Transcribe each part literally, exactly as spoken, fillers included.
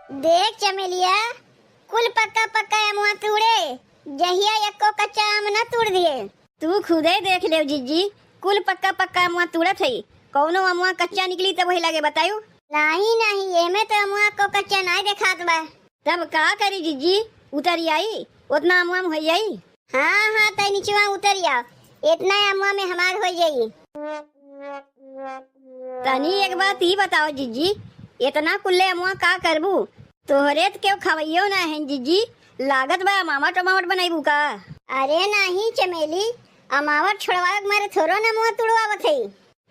देख चमेलिया, कुल पक्का पक्का अमवा तूड़े, जहिया एक्को कच्चा आम न तूड़ दिए। तू खुदे देख लेव जिज्जी, कुल पक्का पक्का अमवा तूड़त हई, कौनो अमवा कच्चा निकली त वही लगे बतायू। नाही नाही, एमे तो अमवा को कच्चा नाही देखात बा। तब का करी जिज्जी, उतरी आई, उतना अमवा में होइ जाई। हाँ हाँ, तै निचवा उतरी आव, इतना अमवा में हमार होइ जाई। तनी एक बात ई बताओ जिज्जी, इतना कुल्ले अमवा का करबू? तोहरे त केहू खवैयो ना है जिज्जी, लागत बा अमावट अमावट बनैबू का? अरे नाही चमेली, अमावट छोड़वावे के मारे थोड़ो ना अमवा तुड़वावत है।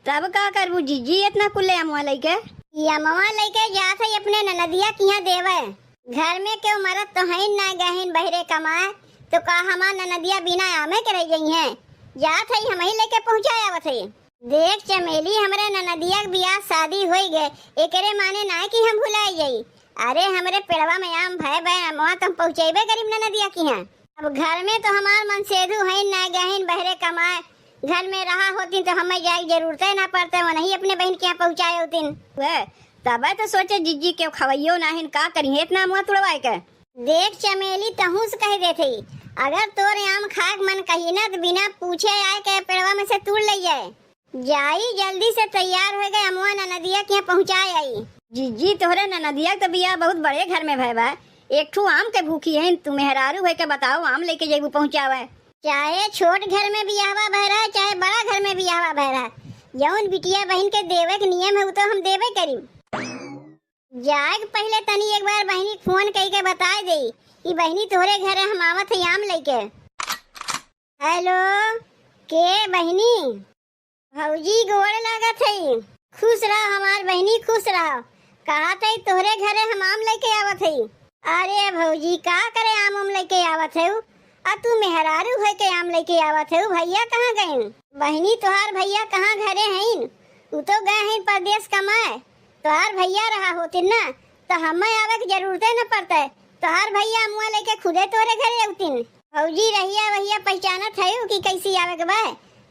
तब का करबू जिज्जी इतना कुल्ले अमवा लइके? ई अमवा लइके जात है अपने ननदिया किहाँ देवे। घर में केहू मरत तो हईन ना गहिन बहरे कमाए, तो का हमार ननदिया बिना आमे के रह गई हैं? जात है हमही लइके पहुँचाए आवत है। देख चमेली, हमरे ननदिया के बियाह शादी होई गए, एकरे माने नाय कि हम भुलाई जाई। अरे हमरे पेड़वा में आम भय बे, अमवा तो हम पहुँचेबे करीब ननदिया किहाँ। अब घर में तो हमार मनसेधु हईन ना गहिन बहरे कमाए, घर में रहा होती तो हमें जाए के जरूरते ना पड़ते, वनही अपने बहिन किहाँ पहुँचाए होतिन। वह तबे तो सोचे जिज्जी केहू खवैयो नाहिन, का करी इतना अमवा तुड़वाए के। देख चमेली, तहूँ से कह देत हई, अगर तोर आम खाए के मन कही ना, तो बिना पूछे आए के पेड़वा में से तूड़ ले जाए। जाई, जल्दी से तैयार होइ गए, अमवा ननदिया के यहाँ पहुँचाए आई। जिज्जी, तोहरे ननदिया के तो बियाह बहुत बड़े घर में भय बा, एक ठू आम के भूखी है, तू मेहरारू होइ के बताओ, आम लेके जइबू पहुँचावे। चाहे छोट घर में बियाहवा भय रहा, चाहे बड़ा घर में बियाहवा भय रहा, जौन बिटिया बहिन के देवे के नियम है, उ तो हम देबे करी। जाए के पहिले तनी एक बार बहिनी के फोन कई के बताए दे कि बहिनी तोहरे घरे हम आवत है आम लइके। हेलो, के बहिनी? भौजी गोड़ लागत है। खुश रह हमार बहिनी, खुश रह। कहत है तोहरे घरे हम आम लइके आवत है। अरे भौजी का करे आम उम लइके आवत है? आ तू मेहरारू होइ के आम लइके आवत है, भैया कहाँ गइन? बहिनी तोहार भैया कहाँ घरे हइन? उ तो गए हइन परदेस कमाए। तोहार भैया रहा होतिन ना, त हमें आवे के जरूरते न पड़ते। तोहार भैया अमुआ लेके खुदे तोरे घरे अउतिन। भौजी, रहिया वहिया पहिचानत हयू कि कैसी आवे के बा?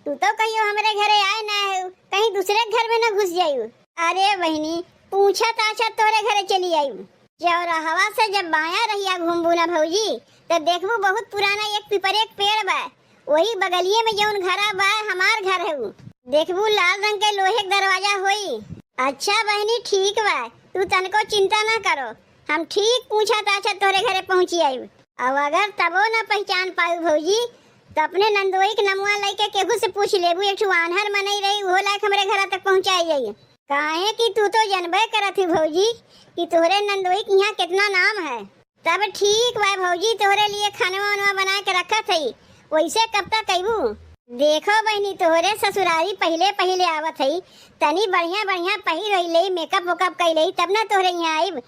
तू तो कहियो हमरे घरे आए ना हयू, कहीं दूसरे के घर में न घुस जायू। अरे बहिनी, पूछत आछत तोरे घरे चली आयू। चौराहवा से जब बायां रहिया घूमबू ना भौजी, त देखबू बहुत पुराना एक पीपरे के पेड़ बा। वही बगलिए में जौन घरा बा, हमार घर है उ। देखबू लाल रंग के लोहे के दरवाजा होई। अच्छा बहिनी, ठीक बा, तू तनको चिंता ना करो, हम ठीक पूछत आछत तोरे घरे पहुँची आइब। अब अगर तबो ना पहचान पायू भौजी, त अपने नंदोई के नमुआ लइके केहू से पूछ लेबू, एक ठो आन्हर मनई रही, उहो लायक हमरे घरा तक पहुँचाई जाई। काहे कि तू तो जनबे करत ही भौजी कि तोहरे नंदोई के यहाँ कितना नाम है। तब ठीक बा भौजी, तोहरे लिए खानवा वानवा बना के रखत हई, वैसे कब तक अइबू? देखो बहिनी, तोहरे ससुरारी पहिले पहिले आवत हई, तनी बढ़िया बढ़िया पहिर ओढ़ लेई, मेकअप वेकअप कई लेई, तब ना तोहरे यहाँ आइब।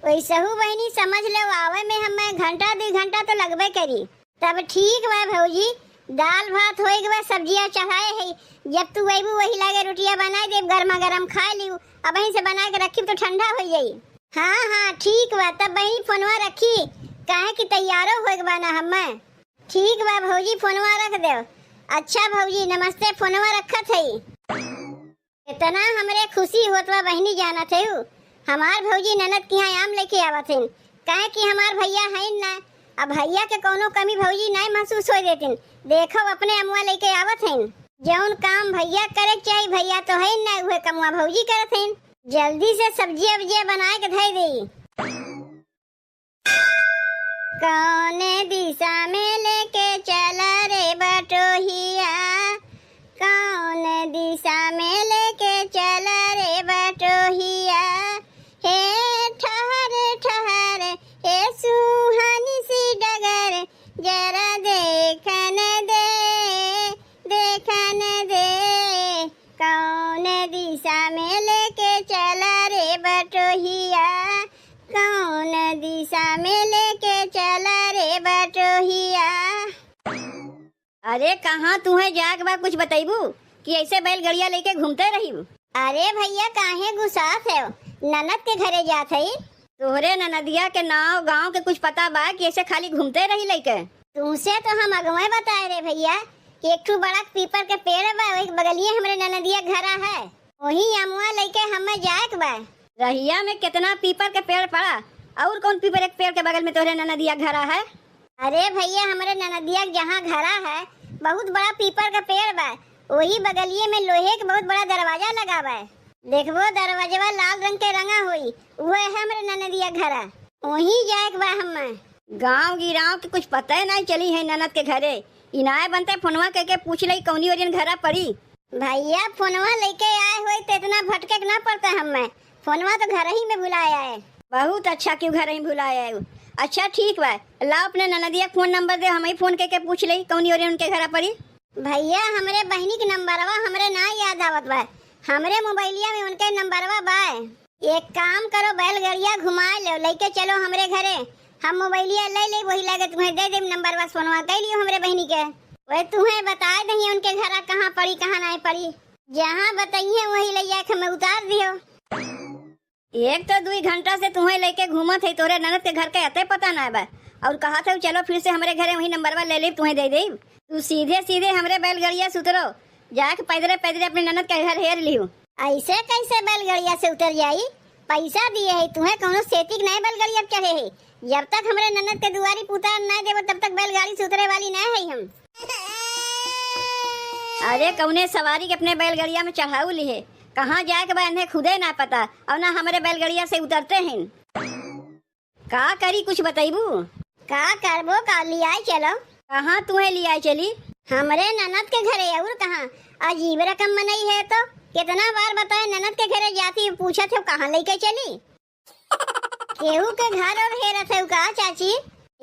वैसहू बहिनी समझ लेव, आवे में हमें घंटा दुई घंटा तो लगबे करी। तब ठीक बा भौजी, दाल भात होई गवा, सब्जिया चढ़ाए है, जब तू अइबू वही लागे रोटिया बनाए देब, गर्मा गर्म खाए लियू, अबहीं से बना के रखी तो ठंडा हो जाई। हाँ हाँ ठीक बा, तब बहिनी फोनवा रखी, काहे कि तैयारो होए के बा ना हम्मे। ठीक बा भौजी, फोनवा रख देव। अच्छा भौजी नमस्ते, फोनवा रखत हई। इतना हमरे खुशी होत बा बहिनी, जानत हऊ, हमार भौजी ननद के यहाँ आम लेके आवत हईन, काहे कि हमार भैया हईन ना। अब भैया के कौनो कमी भौजी नाय महसूस होए देतिन। देखो अपने अमुआ लेके आवत हईन, जौन काम भैया करे के चाही, भैया तो हईन ना, उहे कमुआ भौजी करत हईन। जल्दी से सब्जिया उब्जिया बनाए के धई देई। कौन दिशा में लेके चला रे बटोहिया, कौन दिशा में लेके चला रे बटोहिया। हे ठहर ठहर, हे सुहानी सी डगर, जरा देखन दे, देखन दे। कौन दिशा में लेके चला रे बटोहिया, कौन दिशा में लेके चला रे बटोहिया। अरे कहाँ तुहे जाए के बा, कुछ बतैबू कि ऐसे बैलगड़िया लेके घूमते रही? अरे भैया काहे गुस्सात है, ननद के घरे जात है। तोहरे ननदिया के नाव गाँव के कुछ पता बा कि ऐसे खाली घूमते रही लइके? तुमसे तो हम अगवे बताए रे भैया कि एक ठो बड़ा पीपर के पेड़ बा, वही बगलिए हमरे ननदिया घरा है, वही अमुआ लइके हमें जाए के बा। रहिया में कितना पीपर के पेड़ पड़ा, और कौन पीपर के पेड़ के बगल में तोहरे ननदिया घरा है? अरे भैया, हमरे ननदिया के जहाँ घरा है, बहुत बड़ा पीपर का पेड़ बा, वही बगलिए में लोहे के बहुत बड़ा दरवाजा लगा बा। देखबो, दरवाजवा लाल रंग के रंगा होई, उहे है हमरे ननदिया घरा। वहीं जाए के बा हमें। गाँव गिराव के कुछ पता ही नहीं चली है ननद के घरे। इनाय बनते फोनवा करके पूछ लई कौनी ओरियन घरा पड़ी। भैया, फोनवा लेके आए होई तो इतना भटके के ना पड़ता हमें। फोनवा तो घर ही में भुलाए आए। बहुत अच्छा, क्यों घर ही भुलाए आए? अच्छा ठीक बा, लाओ अपने ननदिया के फोन नंबर दे, हम ही फोन करके पूछ लई कौनी ओरियन उनके घरा पड़ी। भैया, हमरे बहिनी के नंबरवा हमरे ना याद आवत बा। हमरे मोबाइलिया में उनके नंबरवा बा। एक काम करो, बैलगाड़िया घुमा लो, लेके चलो हमरे घरे। हम मोबाइलिया ले ले, वही लगे तुम्हें दे देब नंबरवा, फोनवा कर लियो हमरे बहिनी के। वह तुम्हें बताए दही उनके घरा कहाँ पड़ी, कहाँ नहीं पड़ी। जहाँ बताइए वही ले जाके हमें उतार दियो। एक तो दुई घंटा से तुम्हें लेके घूमत है, तोरे ननद के घर के अते पता ना बा, और कहा थे चलो फिर से हमरे घरे, वही नंबरवा ले लेब, तुम्हें दे देब। तू सीधे सीधे हमरे बैलगाड़िया से उतरो, जाके पैदरे पैदरे अपने ननद के घर हेर लियो। ऐसे कैसे बैलगाड़िया से उतर जाई? पैसा दिए है तुम्हें, कौनो सेती के नहीं बैलगाड़िया पे चढ़े है। जब तक हमरे ननद के दुआरी पे उतार नहीं देबो, तब तक बैलगाड़ी से उतरे वाली नहीं है हम। अरे, कौने सवारी के अपने बैलगाड़िया में चढ़ाऊ लिहे, कहाँ जाए के बा इन्हें खुदे ना पता, और ना हमरे बैलगाड़िया से उतरते हैं। का करी, कुछ बतैबू? का करबो, का लियाए चलो। कहाँ तुम्हें लियाए चली? हमरे ननद के घरे, और कहाँ? अजीब रकम मनई है तो, कितना बार बताए ननद के घरे जाती, पूछत हो कहाँ लेके चली? केहू के घर और हेरत है का चाची?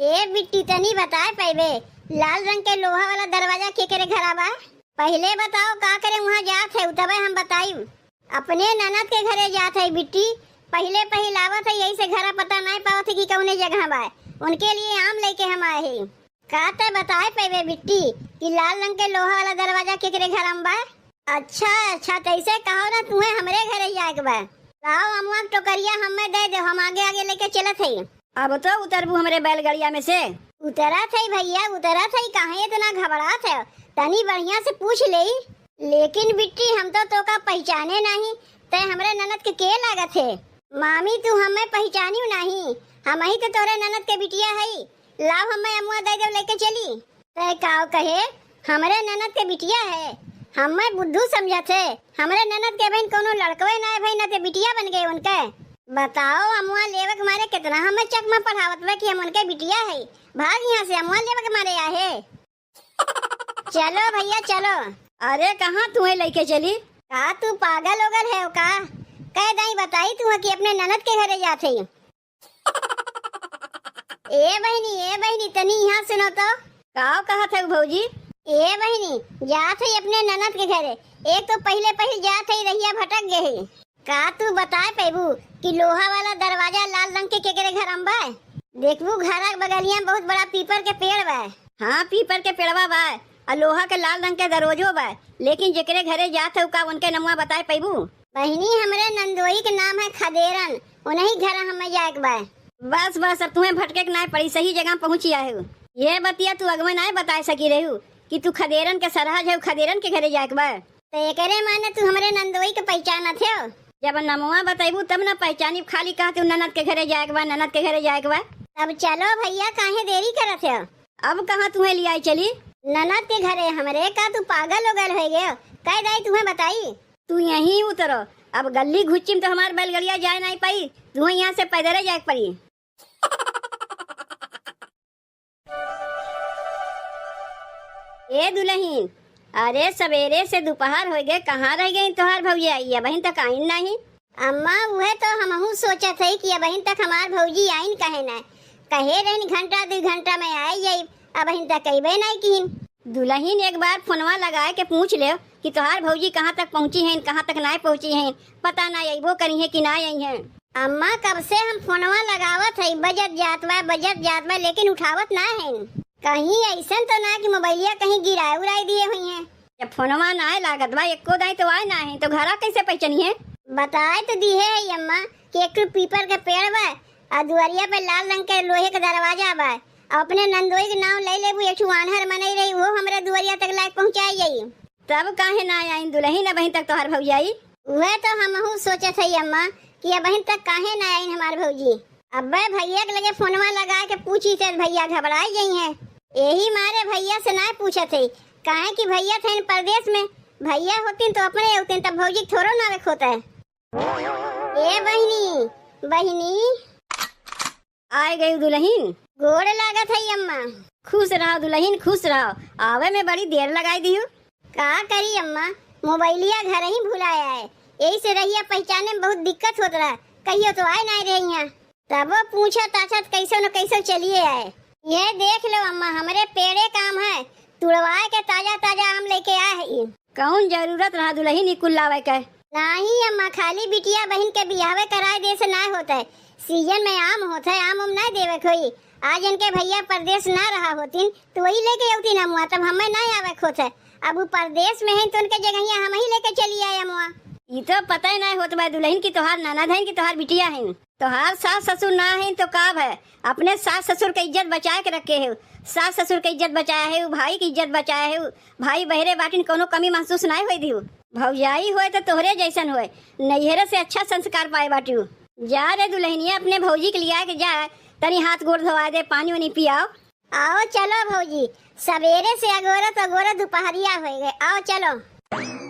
ए बिट्टी, तनी बताए पैबे, लाल रंग के लोहा वाला दरवाजा केकरे घरा बा? पहिले बताओ का करे वहाँ जात है, तबे हम बताई। अपने ननद के घरे जात है बिट्टी, पहिले पहिल आवत है, यही से घरा पता नहीं पावत है कि कौने जगह बा। उनके लिए आम लेके हम आए हैं। का ते बताए पैबे बिट्टी कि लाल रंग के लोहा वाला दरवाजा केकरे घरा में बा? अच्छा, अच्छा, तैसे कहो ना, तुम्हें हमरे घरे जाए के बा। लाओ अमुआ के टोकरिया हमें दे दो, हम आगे आगे लेके चलत है। अब तो उतरबू हमरे बैलगाड़िया में से। उतरत है भैया, उतरत है, काहे इतना घबरात है? तनी बढ़िया से पूछ लेई। लेकिन बिट्टी, हम तो तोका पहचाने नहीं, तै हमरे ननद के के लागत है? मामी, तू हमें पहचानियो नहीं, हम ही तो तोरे ननद के बिटिया है। लाओ, हमें अमुआ दे दे, लेके चली। तै काव कहे, हमरे ननद के बिटिया है, हमें बुद्धू समझत है। हमरे ननद के बहन कोनो लड़कवे ना है भाई, ना ते बिटिया बन गए उनके। बताओ, अमुआ लेवे के मारे कितना हमें चकमा पढ़ावत बा कि हम उनके बिटिया है। भाग यहाँ से, अमुआ लेवे के मारे आहे। चलो भैया, चलो। अरे, कहाँ तुम्हें लेके चली? का तू पागल ओगल है का? कह दई बताई तू कि अपने ननद के घरे जात है। ए बहिनी, ए बहिनी, तनी यहाँ सुनो तो। का कहत है भौजी? ए बहिनी, जात है अपने ननद के घरे। एक तो पहिले पहिल जात है, रहिया भटक गए है। का तू बताए पैबू कि लोहा वाला दरवाजा लाल रंग के केकरे घर में बा? देखबू, घर के बगलिया में बहुत बड़ा पीपर के पेड़ बा। हाँ, पीपर के पेड़वा बा, और लोहा के लाल रंग के दरवाजो बा, लेकिन जेकरे घरे जात है का उनके नमुआ बताए पैबू? बहिनी, हमरे नंदोई के नाम है खदेरन, उन्हीं घर हमें जाए के बा। बस, बस, अब तुम्हें भटके के नाय पड़ी, सही जगह पहुँची आए हो। ये बतिया तू अगवे नाय बताए सकी रहू कि तू खदेरन के सरहज है, खदेरन के घरे जाए के बा। तो एकरे माने तू हमरे नंदोई के पहचानत हो? जब नमवा बतैबू तब न पहचानी, खाली कहते हो ननद के घरे जाए के बा, ननद के घरे जाए के बा। तब चलो भैया, काहे देरी करत हो? अब कहाँ तुम्हें लियाई चली? ननद के घरे हमरे। का तू पागल ओगल हो गए? कह दाई तुम्हें बताई। तू यहीं उतरो, अब गली घुच्ची में तो हमार बैलगाड़िया जाए नहीं पाई, तुम्हें यहाँ से पैदल जाए के पड़ी। ए दुलहिन, अरे सबेरे से दुपहर होइ गए, कहाँ रह गई तोहार भौजाई? अबहिन तक आइन नाहीं। अम्मा, उहे तो हमहू सोचत हई कि अबहिन तक हमार भौजी आइन कहे ना। कहे रहिन घंटा दुइ घंटा में आइ जाइब, अबहिन तक अइबे नाहीं किहिन। दुलहिन, एक बार फोनवा लगाए के पूछ लेव कि तोहार भौजी कहाँ तक पहुँची हैं, कहाँ तक नाहीं पहुँची हैं, पता नाहीं अइबो करिहें कि नाहीं अइहें। अम्मा, कब से हम फोनवा लगावत हई, बजत जात बा, बजत जात बा, लेकिन उठावत ना हईन। कहीं अइसन तो ना कि मोबाइलिया कहीं गिराए उराए दिए हुइहें। जब फोनवा नाहीं लागत बा, एको दाईं तो आए नाहीं, तो घरा कैसे पहचनिहें? बताए तो दिहे हई अम्मा कि एक ठो पीपर के पेड़ बा, आ दुआरिया पे लाल रंग के लोहे के दरवाजा बा, आ अपने नंदोई के नाम ले लेबू, एक ठो आन्हर मनई रही, वो हमरे दुआरिया तक लाइके पहुँचाई जाई। तब काहे ना आइन दुलहिन अबहिन तक तोहार भौजाई? उहे तो हमहू सोचत हई अम्मा कि अबहिन तक काहे ना आइन हमार भौजी। अब्बे भइया के लगे फोनवा लगाइ के पूछी से भइया घबराइ गइ हैं। एही मारे भइया से नाहीं पूछत है, काहे कि भइया थेन परदेस में। भइया होतिन तो अपने अउतिन, तब भौजी के थोरो नावे खोत है। ए बहिनी, बहिनी। आइ गइउ दुलहिन। गोड़ लागत है अम्मा। खुस रहा दुलहिन, खुस रहा। आवइ में बड़ी देर लगाइ दिहु। का करी अम्मा, मोबइलिया घरहीं भुलाइ आए, एही से रहिया पहिचाने में बहुत दिक्कत होत रहा, कहियो तो आए नाहीं रहे इहाँ। तबो पूछत ताछत कइसो न कइसो चलिए आए। इहइ देख लेव अम्मा, हमरे पेड़े क आम है, तुड़वाइ के ताजा ताजा आम लइके आए हई। कउन जरूरत रहा दुलहिन ई कुल लावइ के? नाहीं अम्मा, खाली बिटिया बहिन के बियाहवे कराइ देइ से नाहीं होत है, सीजन में आम होत है, आम उम नाहीं देवइ क होई। आज इनके भइया परदेस न रहा होतिन, तो वही लइके अउतिन अमुआ, तब हमइ नाहीं आवइ क होत है। अब उ परदेस में हइन, तो उनके जगहिया हमहीं लइके चली आए अमुआ। ई तो पतइ नाहीं होत बा दुलहिन कि तोहार ननद हइन कि तोहार बिटिया हइन। तोहार सास ससुर न हइन तो का भए, अपने सास ससुर क इज्जत बचाइ के रखे हेउ। सास ससुर क इज्जत बचाए हेउ, भाई क इज्जत बचाए हेउ। भाई बहरे बाटिन, कउनो कमी महसूस नाहीं होइ दिहु। भौजाई होइ तो तोहरे जइसन होइ, नइहरे से अच्छा संस्कार पाए बाटिउ। जा रे दुलहिनिया, अपने भौजी के लिआइ के जा, तनी हाथ गोड़ धोवाइ दे, पानी वानी पियाव। आव चलो भौजी, सबेरे से अगोरत अगोरत दुपहरिया होइ गए। आव चलो।